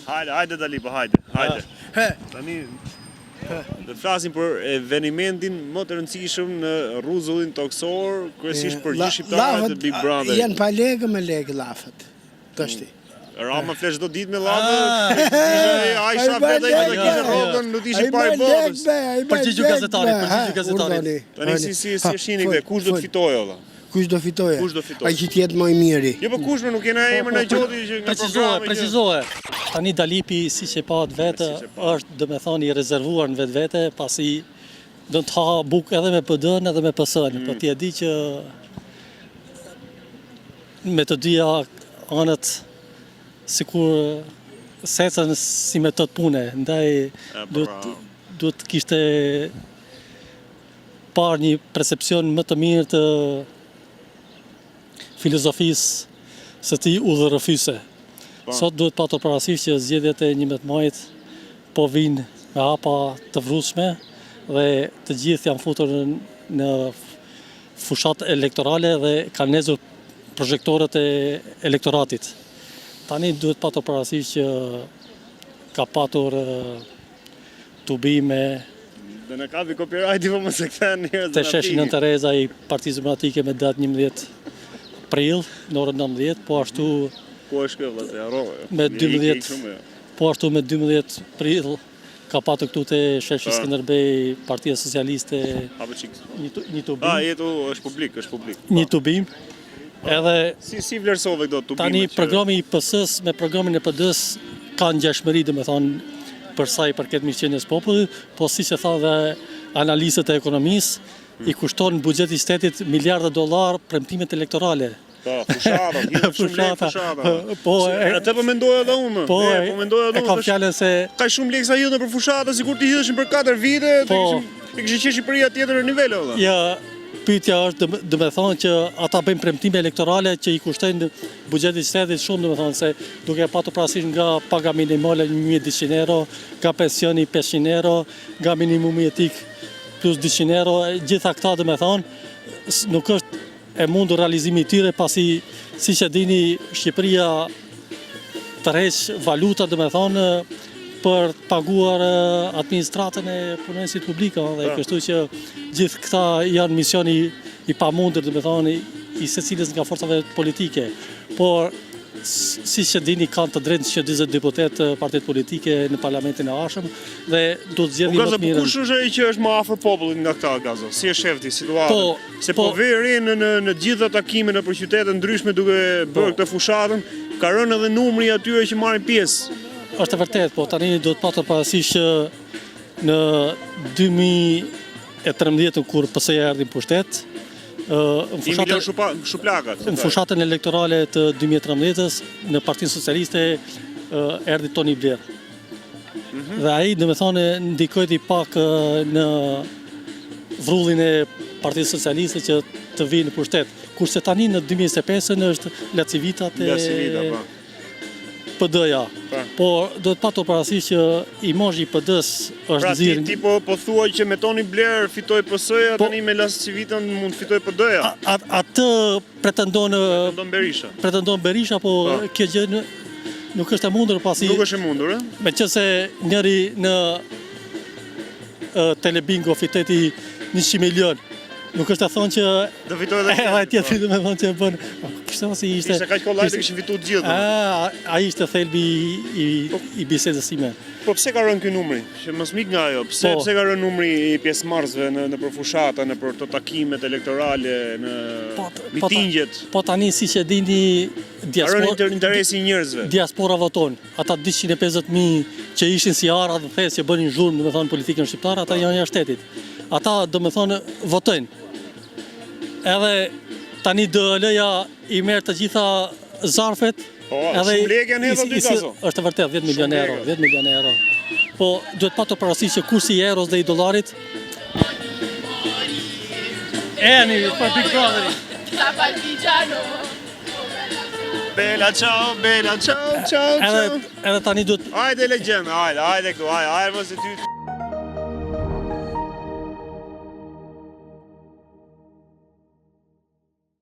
Hajde, hajde Dalipo, hajde, hajde. He. Tani do të flasim për evenimentin më të rëndësishëm në rruzullin tokësor, kryesisht për gjithë shqiptarët e Big Brother. Janë pa lekë me lekë llafet. Tashti. Rama flet çdo ditë me llafet. Ah. Ai sa flet ai do të kishte rrogën, do të ishte i pari i botës. Përgjigju gazetarit, përgjigju gazetarit. Tani si si si e shihni këtë, kush do të fitojë valla? Kush do fitojë? Kush do fitojë? Ai që të jetë më i miri. Jo, po kush më nuk kena emër në gjoti që nga programi. Precizohe, precizohe. Tani Dalipi, siç e patë vetë, është domethënë i rezervuar në vetvete, pasi do të ha bukë edhe me PD-n edhe me PS-n, mm. po ti e di që me të dyja anët sikur s'ecën si metodë pune, ndaj po, duhet duhet të kishte parë një percepcion më të mirë të filozofisë së tij udhërrëfyese. Po. Sot duhet patur parasysh që zgjedhjet e 11 majit po vijnë me hapa të vrullshme dhe të gjithë janë futur në fushatë elektorale dhe kanë ndezur prozhektorët e elektoratit. Tani duhet patur parasysh që ka patur tubime Do na kapi copyright-i po mos e kthen njerëz. Te sheshi Nënë Tereza i Partisë Demokratike me datë 11 prill në orën 19, po ashtu Ku është kjo vëlla, se harrova. Me 12 po ashtu me 12 prill ka patur këtu te sheshi po. Skënderbej Partia Socialiste një një tubim. Ah, jetu është publik, është publik. Një tubim. Edhe si si vlerësove këto tubime? Tani programi i PS-së me programin e PD-së ka ngjashmëri, domethënë për sa i përket mirëqenies së popullit, po siç e thanë dhe analistët e ekonomisë, hmm. i kushton buxheti i shtetit miliarda dollar premtimet elektorale. Po, fushata, hidhen shumë lekë fushata. Po, atë po mendoja edhe unë. Po, po mendoja edhe unë. E kam fjalën se ka shumë lekë sa hidhen për fushata, sikur t'i hidheshin për 4 vite, po, të kishim të kishte qenë Shqipëria tjetër në nivel valla. Ja, pyetja është domethënë që ata bëjnë premtime elektorale që i kushtojnë buxhetit të shtetit shumë domethënë se duke e patur parasysh nga paga minimale 1200 euro, nga pensioni 500 euro, nga minimumi jetik plus 200 euro, gjitha këta domethënë nuk është e mundur realizimi i tyre pasi siç e dini Shqipëria tërheq valuta domethënë për të paguar administratën e punonjësit publik dhe po. kështu që gjithë këta janë mision i, i pamundur domethënë i secilës nga forcave politike. Por siç e dini kanë të drejtë 140 deputetë partitë politike në parlamentin e ardhshëm dhe do të zgjedhin po, më të mirën. Kush është ai që është më afër popullit nga këta Gazo? Si e sheh ti situatën? Po, Se po, po vë re në në në gjitha takimet nëpër qytete të ndryshme duke po. bërë këtë fushatën, ka rënë edhe numri i atyre që marrin pjesë. Është e vërtetë, po tani duhet patur parasysh që në 2013 kur PS-ja erdhi në pushtet, në fushatën shuplakat. Në fushatën elektorale të 2013-s në Partinë Socialiste erdhi Tony Blair. Mhm. Dhe ai, domethënë, ndikoi pak në vrullin e Partisë Socialiste që të vijë në pushtet. Kurse tani në 2025-ën është LaCivita te LaCivita, po. PD-ja. Po. Po duhet patur parasysh që imazhi i PD-s është pra, nxirë. Pra ti, ti po po thua që me Tony Blair fitoi PS-ja, po, tani me LaCivitën mund të fitojë PD-ja. Atë pretendon pretendon Berisha. Pretendon Berisha, po, po. kjo gjë nuk është e mundur pasi Nuk është e mundur, ë? Meqenëse njëri në Telebingo fitoi 100 milion. Nuk është e thënë që do fitojë edhe edhe tjetri domethënë që e bën. Po, kishte pasi ishte Ishte kaq kollaj të kishin fituar të gjithë. Ah, ai ishte thelbi i po. i bisedës sime. Po pse ka rënë ky numri? Që mos m'ik nga ajo. Pse po. pse ka rënë numri i pjesëmarrësve në nëpër fushata, nëpër këto takimet elektorale, në po, po, mitingjet? Po tani siç e dini diaspora ka rënë interesi i njerëzve. Diaspora voton. Ata 250.000 që ishin si arra në thes që bënin zhurmë, domethënë politikën shqiptare, ata po. janë jashtë shtetit. Ata domethënë votojnë. Edhe tani DHL-ja i merr të gjitha zarfet Po, edhe shumë lekë janë hedhur aty Gazo. Është e vërtetë 10 milionë euro, 10 milionë euro. Po duhet patur parasysh që kursi i euros dhe i dollarit Eni, për Big Brother. La partigiano. Bella ciao, bella ciao, ciao, ciao. Edhe edhe tani duhet Hajde legjend, hajde, hajde këtu, hajde, hajde mos e ty.